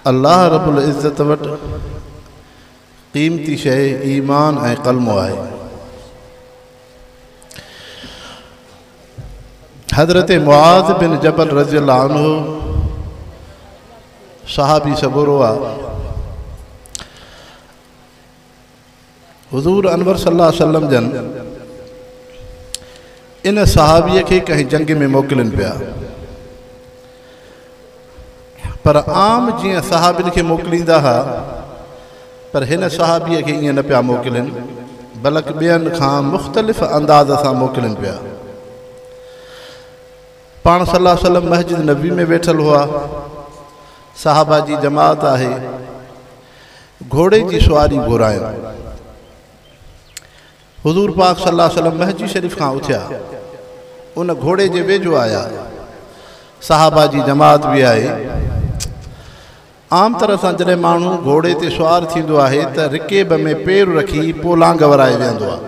الله رب العزت وٽ قيمتي شيء ايمان ۽ ڪلمو آهي. حضرت معاذ بن جبل رضي الله عنه صحابي سڳورو آ. حضور انور صلي الله عليه وسلم جن ان صحابيء کي ڪنهن جنگ ۾ موڪلين پيا، پر عام جيئن صحابين کي موڪليندا ها، پر هن صحابيء کي ائين نه پيا موڪلين، بلڪ ٻين کان مختلف انداز سان موڪلين پيا. پاڻ صلي الله عليه وسلم مسجد نبوي ۾ ويٺل هئا، صحابه جي جماعت آهي، گهوڙي جي سواري گهرايو. حضور پاڪ صلي الله عليه وسلم مسجد شريف کان اٿيا، ان گهوڙي جي ويجهو آيا، صحابه جي جماعت به آهي. عام طرح سان جڏهن ماڻهو گهوڙي تي سوار ٿيندو آهي ته رڪيب ۾ پير رکي پوء لانگ ورائي ويهندو آهي،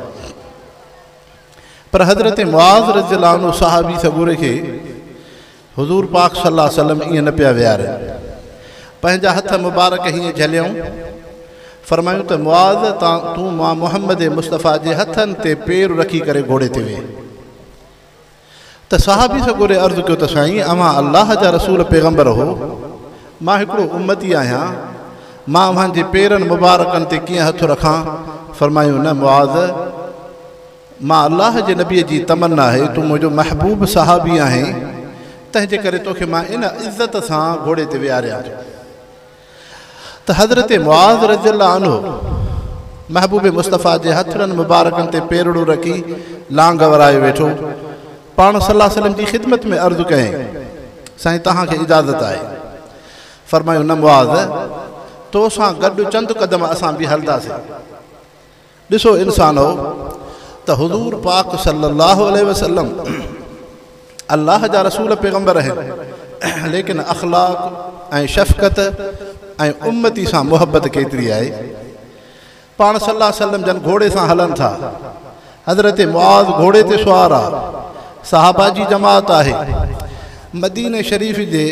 پر حضرت معاذ رضي الله عنه صحابي سڳوري کي حضور پاڪ صلي الله عليه وسلم ائين نه پيا ويهارين. پنهنجا هٿ مبارڪ هيئن جهليائون، فرمايون ته معاذ تون مان محمد مصطفيٰ جي هٿن تي پير رکي ڪري گهوڙي تي ويهه. ته صحابي سڳوري عرض ڪيو ته سائين اوهان الله جا رسول پيغمبر هو، مان هڪڙو امتي آهيان، مان اوهان جي پيرن مبارڪن تي ڪيئن هٿ رکان؟ فرمايون نه معاذ، مان الله جي نبيء جي تمنا آهي، تون منهنجو محبوب صحابي آهين، تنهن جي ڪري توکي مان ان عزت سان گهوڙي تي ويهاريان ٿو. ته حضرت معاذ رضي الله عنه محبوب مصطفيٰ جي هٿڙن مبارڪن تي پيرڙو رکي لانگ ورائي ويٺو. پاڻ صلي الله عليه وسلم جي خدمت ۾ عرض ڪيائين، سائين توهان کي اجازت آهي. فرمايو نه معاذ، تو سان گڏ چند قدم اسان به هلنداسين. ڏسو انسانو ته حضور پاڪ صلي الله عليه وسلم الله جا رسول پيغمبر آهن، ليڪن اخلاق ۽ شفقت ۽ امتي سان محبت ڪيتري آهي. پاڻ صلي الله عليه وسلم جن گهوڙي سان هلن ٿا، حضرت معاذ گهوڙي تي سوار آ، صحابه جي جماعت آهي. مديني شريف جي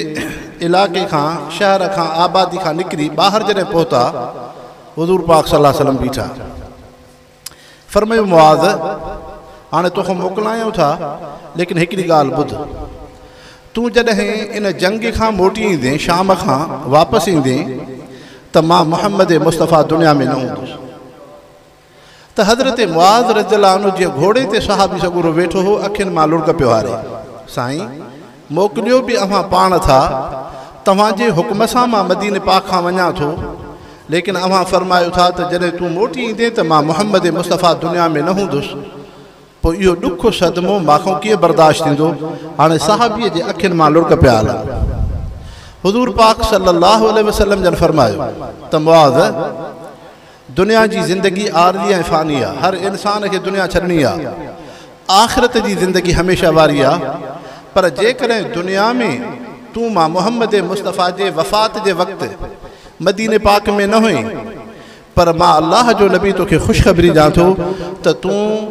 علائقي کان، شهر کان، آبادي کان نڪري ٻاهر جڏهن پهتا، حضور پاڪ صلي الله عليه وسلم بيٺا، فرمايو معاذ هاڻي توکان موڪلايون ٿا، ليڪن هڪڙي ڳالهه ٻڌ، تون جڏهن ان جنگ کان موٽي ايندين، شام کان واپس ايندين، ته مان محمد مصطفيٰ دنيا ۾ نه هوندس. ته حضرت معاذ رضي الله عنه جيئن گهوڙي تي صحابي سڳورو ويٺو هو، اکين مان لڙڪ پيو هاري، سائين موڪليو به اوهان پاڻ ٿا، توهان جي حڪم سان مان مديني پاڪ کان وڃان ٿو، ليڪن اوهان فرمايو ٿا ته جڏهن تون موٽي ايندين ته مان محمد مصطفيٰ دنيا ۾ نه هوندس، پوء اهو ڏک صدمو مان کان ڪيئن برداشت ٿيندو؟ هاڻي صحابيء جي اکين مان لڙڪ پيا هلن. حضور پاڪ صلي الله عليه وسلم جن فرمايو ته معاذ! دنيا جي زندگي عارضي ۽ فاني آ، هر انسان کي دنيا ڇڏڻي آ، آخرت جي زندگي هميشه واري آ، پر جيڪڏهن دنيا ۾ تون مان محمد مصطفيٰ جي وفات جي وقت مديني پاڪ ۾ نه هئين، پر مان الله جو نبي توکي خوشخبري ڏيان ٿو ته تون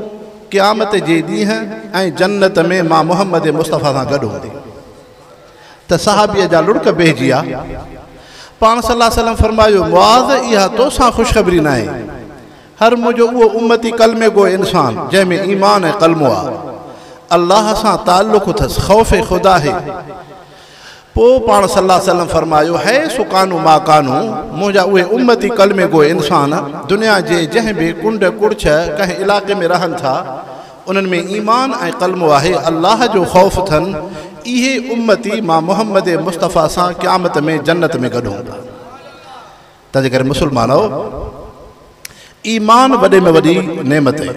قيامت جي ڏينهن ۽ جنت ۾ مان محمد مصطفيٰ سان گڏ هوندين. ته صحابيء جا لڙڪ بيهجي ويا. پاڻ صلي الله عليه وسلم فرمايو، معاذ اها توسان خوشخبري ناهي، هر منهنجو اهو امتي ڪلمي گو انسان جنهن ۾ ايمان ۽ ڪلمو آ، الله سان تعلق اٿس، خوف خدا آهي. پوء پاڻ صلي الله عليه وسلم فرمايو، حيث ڪانوا ما ڪانوا، منهنجا اهي امتي ڪلمي گو انسان دنيا جي جنهن به ڪنڊ ڪڙڇ ڪنهن علائقي ۾ رهن ٿا، انهن ۾ ايمان ۽ ڪلمو آهي، الله جو خوف اٿن، اهي امتي مان محمد مصطفيٰ سان قيامت ۾ جنت ۾ گڏ هوندا. تنهنجي ڪري مسلمانؤ! ايمان وڏي ۾ وڏي نعمت آهي.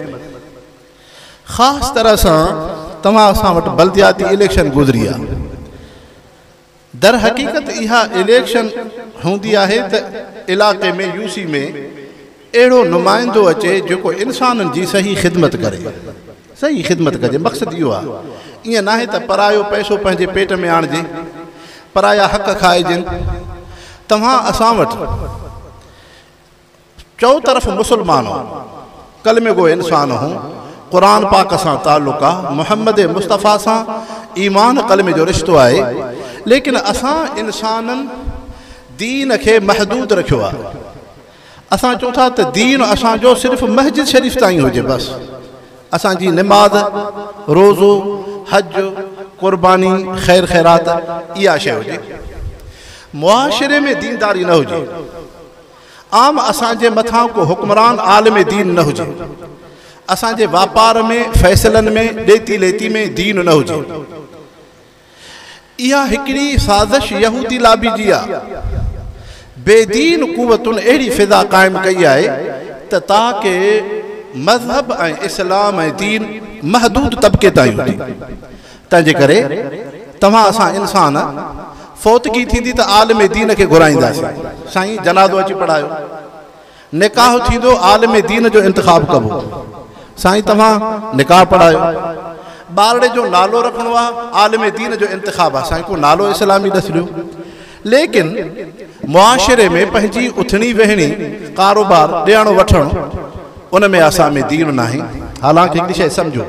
خاص طرح سان توهان اسان وٽ بلدياتي اليڪشن گذري آهي. در حقيقت اها اليڪشن هوندي آهي ته علائقي ۾ يو سي ۾ اهڙو نمائندو اچي جيڪو انسانن جي صحيح خدمت ڪري. صحيح خدمت ڪجي مقصد اهو آهي. ائين ناهي ته پرايو پئسو پنهنجي پيٽ ۾ آڻجي، پرايا حق کائجن. توهان اسان وٽ چؤ طرف مسلمان هون، ڪلمي گو انسان هون، قرآن پاڪ سان تعلق آ، محمد مصطفيٰ سان ايمان ڪلمي جو رشتو آهي، ليڪن اسان انسانن दीन खे महदूद रखियो आहे। असां चऊं था त दीन असांजो सिर्फ़ु मस्जिद शरीफ़ ताईं हुजे बसि। असांजी निमाज़, रोज़ो, हज, कुर्बानी, ख़ैर ख़ैरात इहा शइ हुजे। मुआशरे में दीनदारी न हुजे। आम असांजे मथां को हुक्मरान आलम दीन न हुजे। असांजे वापार में, फ़ैसिलनि में, ॾेती लेती में दीन न हुजे। इहा हिकिड़ी साज़िश यहूदी लाबी जी आहे। बेदीन कुवतुनि अहिड़ी फ़िज़ा क़ाइमु कई आहे त ताके मज़हब ऐं इस्लाम ऐं दीन महदूद तबिके ताईं हुजे। तंहिंजे करे तव्हां असां इंसान फौतगी थींदी त आलम दीन खे घुराईंदासीं, साईं जनाज़ो अची पढ़ायो। निकाह थींदो आलम दीन जो इंतिखाब कबो, साईं तव्हां निकाह पढ़ायो। ॿारड़े जो नालो रखिणो आहे, आलम दीन जो इंतिखाब आहे, साईं को नालो इस्लामी ॾस ॾियो। लेकिन मुआशरे में पंहिंजी उथणी वेहणी, कारोबार, ॾियणु वठणु, उन में असां में दीन नाहे। हालांकि हिकिड़ी शइ सम्झो,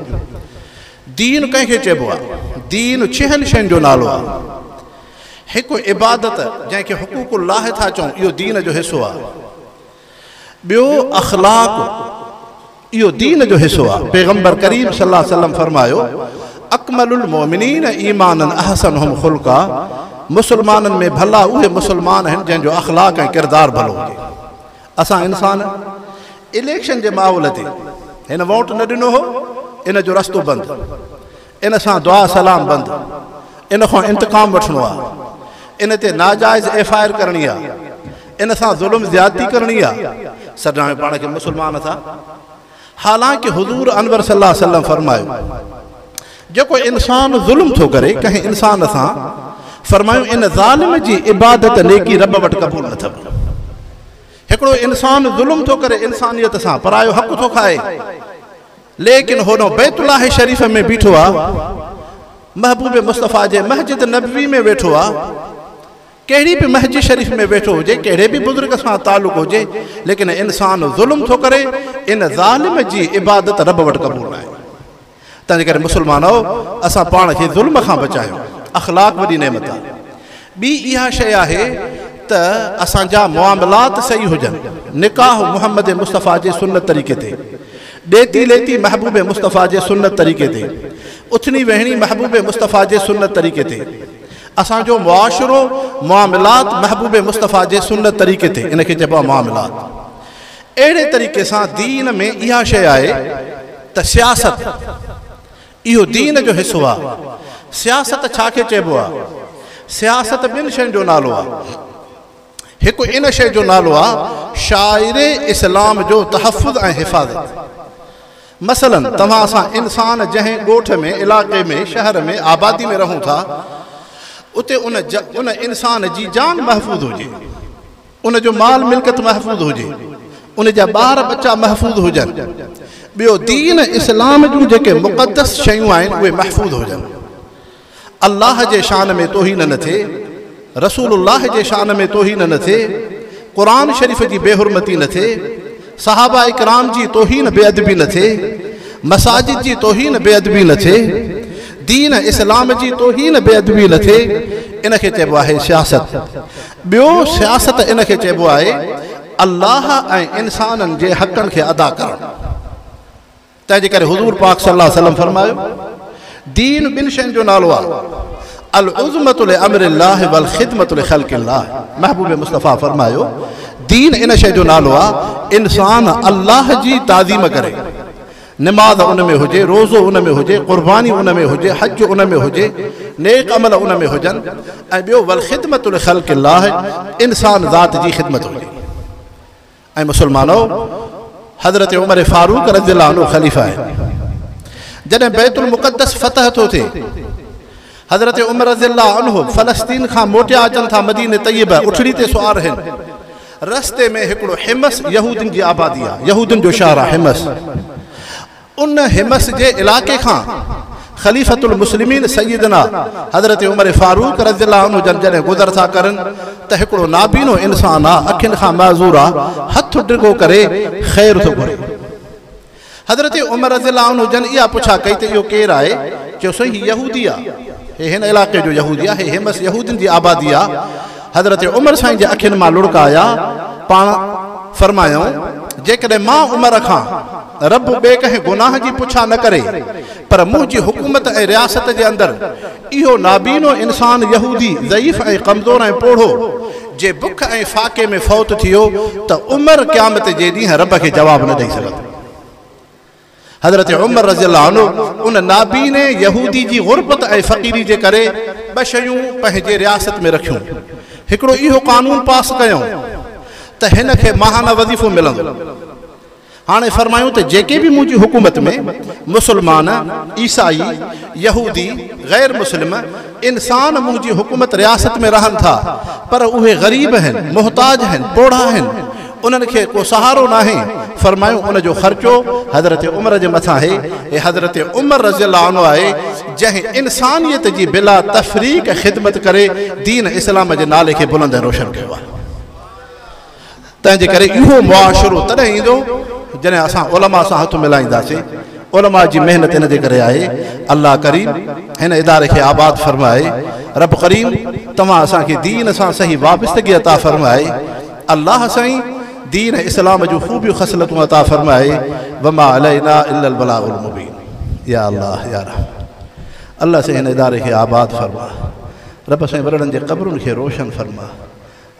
दीन कंहिंखे चइबो आहे? दीन छहनि शयुनि जो नालो आहे। हिकु इबादत जंहिंखे हुकूकुल्लाह था चऊं, इहो दीन जो हिसो आहे। ॿियो अख़लाक, इहो दीन जो हिसो आहे। पैगम्बर करीम सल्लल्लाहु अलैहि वसल्लम फरमायो, अकमलुल मोमिनीन ईमानन अहसनुहुम खुल्का, मुसलमाननि में भला उहे मुसलमान आहिनि जंहिंजो अख़लाक ऐं किरदारु भलो हुजे। असां इंसान इलेक्शन जे माहौल ते हिन वोट न ॾिनो हो, इन जो रस्तो बंदि, इन सां दुआ सलाम बंदि, इन खां इंतिकाम वठिणो आहे, इन ते नाजाइज़ एफ I R करणी आहे, इन सां ज़ुल्म ज़्यादती करणी आहे। सॾाए पाण खे मुसलमान था। हालांकि हुज़ूर अनवर सल्लल्लाहु अलैहि वसल्लम फरमायो, जेको इंसान ज़ुल्म थो करे कंहिं इंसान सां, फरमायो इन ज़ालिम जी इबादत नेकी रब वटि क़बूल न अथव। हिकिड़ो इंसान ज़ुल्म थो करे इंसानियत सां, परायो हक़ थो खाए, लेकिन होनो बैतुल्लाह शरीफ़ में बीठो आहे, महबूब मुस्तफ़ा जे मस्जिद नबवी में वेठो आहे, कहिड़ी बि मस्जिद शरीफ़ में वेठो हुजे, कहिड़े बि बुज़ुर्ग सां तालुक़ हुजे, लेकिन इंसान ज़ुल्म थो करे, इन ज़ालिम जी इबादत रब वटि क़बूल न आहे। तंहिंजे करे मुसलमानो, असां पाण खे ज़ुल्म खां बचायूं। अख़लाक वॾी नेमत आहे। ॿी इहा शइ आहे त असांजा मुआमलात सही हुजनि। निकाह मोहम्मद मुस्तफ़ा जे सुन्नत तरीक़े ते, ॾेती लेती महबूब मुस्तफ़ा जे सुन्नत तरीक़े ते, उथणी वेहणी महबूब मुस्तफ़ा जे सुन्नत तरीक़े ते, असांजो मुआशरो मुआमलात महबूब मुस्तफ़ा जे सुन्नत तरीक़े ते, इनखे चइबो आहे मुआमलात। अहिड़े तरीक़े सां दीन में इहा शइ आहे त सियासत, इहो दीन जो हिसो आहे। सियासत छा खे चइबो आहे? सियासत ॿिनि शयुनि जो नालो आहे। हिकु इन शइ जो नालो आहे शाइरे इस्लाम जो तहफ़ुज़ ऐं हिफाज़त। मसलन तव्हां असां इंसान जंहिं ॻोठ में, इलाइक़े में, शहर में, आबादी में रहूँ था, उते उन इंसान जी जान महफ़ूज़ हुजे, उन जो माल मिल्कत महफ़ूज़ हुजे, उन जा ॿार बच्चा महफ़ूज़ हुजनि। ॿियो दीन इस्लाम जूं जेके मुक़दस शयूं आहिनि उहे महफ़ूज़ हुजनि। अल्लाह जे शान में तोहीन न थिए, रसूलुल्लाह जे शान में तोहीन न थिए, क़ुरान शरीफ़ जी बेहुरमती न थिए, सहाबा इकराम जी तोहीन बेअदबी न थिए, मसाजिद जी तोहीन बेअदबी न थिए, दीन इस्लाम जी तोहीन बेअदबी न थिए, इनखे चइबो आहे सियासत। ॿियो सियासत इनखे चइबो आहे अल्लाह ऐं इंसाननि जे हक़नि खे अदा करणु। तंहिंजे करे हुज़ूर पाक सल्लल्लाहु अलैहि वसल्लम फरमायो, दीन ॿिनि शयुनि जो नालो आहे, अल उज़मतु लिअम्रिल्लाह वल ख़िदमतु लिख़ल्क़िल्लाह। महबूब मुस्तफ़ा फरमायो, दीन इन शइ जो नालो आहे इंसान अल्लाह जी ताज़ीम करे, नमाज़ उन में हुजे, रोज़ो उन में हुजे, क़ुर्बानी उन में हुजे, हज उन में हुजे, नेक अमल उन में हुजनि, ऐं ॿियो वल ख़िदमतु लिख़ल्क़िल्लाह, इंसान ज़ात जी ख़िदमत हुजे। ऐं मुसलमानो, हज़रत उमर फ़ारूक रज़ियल्लाहु अन्हु ख़लीफ़ा आहिनि। जॾहिं बैतुल मुक़द्दस फ़तह थो थिए, हज़रत उमर रज़ियल्लाहु अन्हु फ़लस्तीन खां मोटिया अचनि था मदीने तय्यबा, उठड़ी ते सुवार आहिनि। रस्ते में हिकिड़ो हिमस यहूदिन जी आबादी आहे, यहूदिन जो शहर आहे हिमस। उन हिमस जे इलाइक़े खां ख़लीफ़तुल मुस्लिमीन सैयदना हज़रत उमर फ़ारूक रज़ियल्लाहु अन्हु जन जॾहिं गुज़र था करनि त हिकिड़ो नाबीनो इंसान आहे, अखियुनि खां माज़ूर आहे, हथु डिघो करे ख़ैर थो घुरे। हज़रत उमर रज़ियल्लाहु अन्हु जन इहा पुछा कई त इहो केरु आहे? चयो साईं हीउ यहूदी आहे, हे हिन इलाइक़े जो यहूदी आहे, हे हिमस यहूदिन जी आबादी आहे। हज़रत उमर साईं जे अखियुनि मां लुड़क आया। पाण फरमायऊं, जेकॾहिं मां उमर खां रब ॿिए कंहिं गुनाह जी पुछा न करे, पर मुंहिंजी हुकूमत ऐं रियासत जे अंदरि इहो नाबीनो इंसान यहूदी ज़ईफ़ ऐं कमज़ोर ऐं पोड़ो जे बुख ऐं फाके में फौत थियो त उमर क़यामत जे ॾींहुं रब खे जवाबु न ॾेई सघंदो। हज़रत उमर रज़ी अल्लाह अन्हु उन नाबीने यहूदी जी गुरबत ऐं फ़क़ीरी जे करे ॿ शयूं पंहिंजे रियासत में रखियूं। हिकिड़ो इहो कानून पास कयूं त हिन खे माहाना वज़ीफ़ो मिलंदो। हाणे फरमायूं त जेके बि मुंहिंजी हुकूमत में मुसलमान, ईसाई, यहूदी, गैर मुस्लिम इंसान मुंहिंजी हुकूमत रियासत में रहनि था, पर उहे ग़रीब आहिनि, मोहताज आहिनि, पोड़ा आहिनि, उन्हनि खे को सहारो नाहे। फरमायूं उनजो ख़र्चो हज़रत उमर जे मथां आहे। ऐं हज़रत उमर रज़ी अल्लाह अन्हु आहे जंहिं इंसानियत जी बिला तफ़रीक़ ख़िदमत करे दीन इस्लाम जे नाले खे बुलंद ऐं रोशन कयो आहे। तंहिंजे करे इहो मुआशिरो तॾहिं ईंदो जॾहिं असां उलमा सां हथु मिलाईंदासीं। उलमा जी महिनत इन जे करे आहे। अल्लाह करीम हिन इदारे खे आबाद फरमाए। रब करीम तव्हां असांखे दीन सां सही वाबस्तगी अता फरमाए। अल्लाह साईं दीन इस्लाम जूं ख़ूबियूं ख़सलतूं अता फरमाए। वमा अलैना इल्लल बलागुल मुबीन। या अल्लाह या रब, अल्लाह साईं हिन इदारे खे आबाद फरमा। रब साईं वॾड़नि जे क़बरुनि खे रोशन फरमा।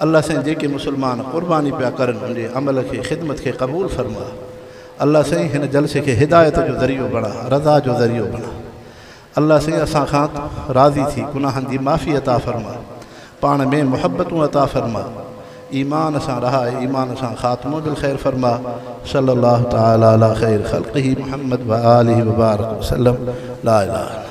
अल्लाह साईं जेके मुसलमान क़ुर्बानी पिया करनि उनजे अमल खे ख़िदमत खे क़बूल फरमा। अल्लाह साईं हिन जलसे खे हिदायत जो ज़रियो बणा, रज़ा जो ज़रियो बणा। अल्लाह साईं असां खां राज़ी थी गुनाहनि जी माफ़ी अता फरमा, पाण में मुहब्बतूं अता फरमा, ईमान सां रहाए, ईमान सां ख़ातिमो बिल ख़ैर फरमा। सल्लल्लाहु तआला अला ख़ैर ख़ल्क़िही मुहम्मद व आलिहि व बारक वसल्लम। ला इलाहा।